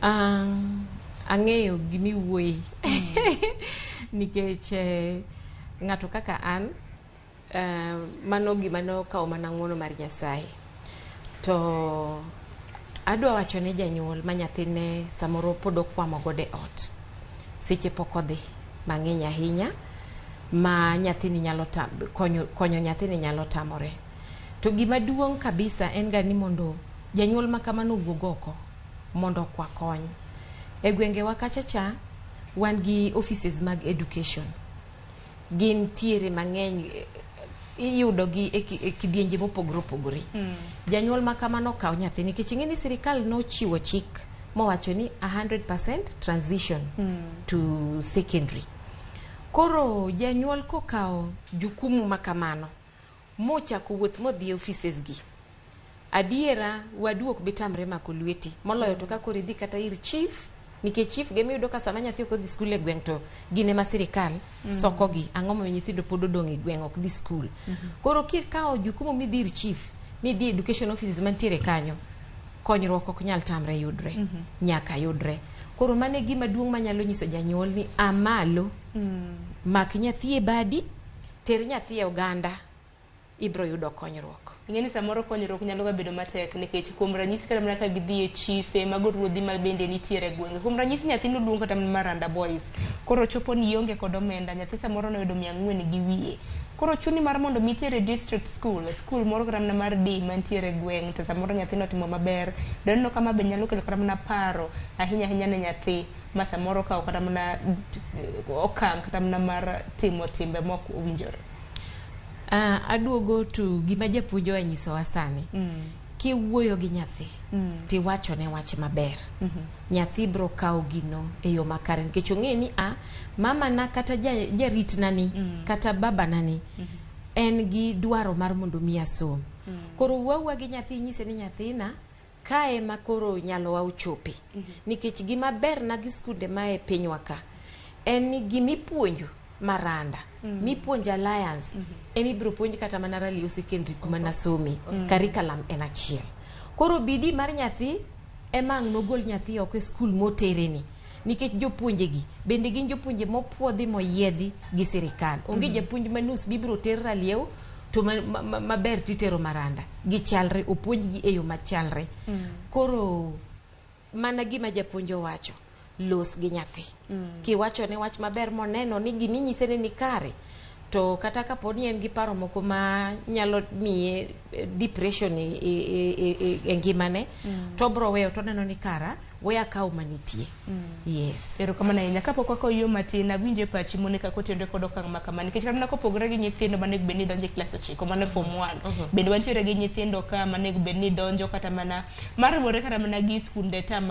Ang'eyo gimiwuoye nikech ng'ato kaka an, mano gima nokawo mana ng'uono mar Nyasaye. To adwa wacho ne janyuol ma nyathine samoro pod okwamo godo e ot, seche pok odhi mang'eny ahinya ma nyathini nyalo konyo nyathini nyalo tamore. To gima duong' kabisa en ga ni mondo janyuol ma kamano owuog oko mondo okwa kony. E gwengewa kacha cha wan gi offices mag education. Gintiere mang'eny, iyudo gi e kidienje mopogore opogore. Janyuol ma kamano okaw nyathi nikech ing'e ni sirikal nochiwo chik mowacho ni 100% transition to secondary. Koro janyuol kokawo jukumu ma kamano mochako wuoth modhi e offices gi, adiera wadu ok bi tamre mako lweti moloyo to ka koro idhi kata ir chief, nikech chief ge miyudo ka sama nyathi ok odhi skul e gweng' to gin ema sirikal soko gi ang'o momiyo nyithindo pod odong' e gweng' ok dhi skul. Koro kikawo jukumu midhi ir chief, midhi education offices mantiere kanyo, konyruok ok nyal tamre yudre, nyaka yudre. Koro mano e gima duong' manyalo nyiso janyuol ni a malo, mak nyathi e badi, ter nyathi e oganda, ibro yudo konyruok. Ing'e ni samoro konyruok nyalo ga bedo matek nikech, kuom ranyisi, kata mana ka gidhi e chife mago ruodhi ma bende nitiere e gwenge. Kuom ranyisi, nyathi noluong kata mana Maranda Boys. Koro chopo ni ionge kod omenda, nyathi samoro noyudo 400 gi wiye. Koro chuni mar mondo mi itere district school, school moro kata mana mar D mantiere e gweng', to samoro nyathino otimo maber. Doneno kama be nyalo kelo kata mana paro ahinya ahinya ne nyathi ma samoro okawo kata mana okang' kata mana mar timo timbe mok owinjore. Aduogo to gima japuonj oa nyisowa sani. Kiwuoyo gi nyathi tiwachone wach maber, nyathi biro kawo gino e yo makare nikech ong'e ni a mama na kata jaritna ni kata babana ni en gi dwaro mar mondo mi asom. Koro wuo gi nyathi, inyise ni nyathina kae ma koro nyalowa ochope, nikech gima ber na gi skunde ma e pinywa ka en ni gimipuonjo Maranda, mipuonjo Alliance, emibiro puonj kata mana Ralio Secondary kuma nasome. Curriculum en achiel. Koro bidii mar nyathi ema ang' nogol nyathi oko e skul motereni, nikech jopuonje gi bende gin jopuonje mopuodhi moyiedhi gi sirikal. Onge japuonj manus bibiro ter Raliew to maber titero Maranda. Gichalre, opuonjgi e yo machalre. Koro mana gima japuonj owacho, los gi nyathi. Kiwachone wach maber moneno ni giminyise ni kare, to kata kapo ni en gi paro moko ma nyalo miye depression e ngimane, to obro weyo to oneno ni kara we akaw manitie. Yes. Erokamano ahinya. Kapok wakawo yo matin, awinjo e pachi, Monica, kotenore kod okang' ma kama, nikech kata mana kopogore gi nyithindo manego bed ni donjo e klas 9, mano form 1, bende wantiere gi nyithindo ka manego bed ni donjo kata mana mariwore kata mana gi skunde tam.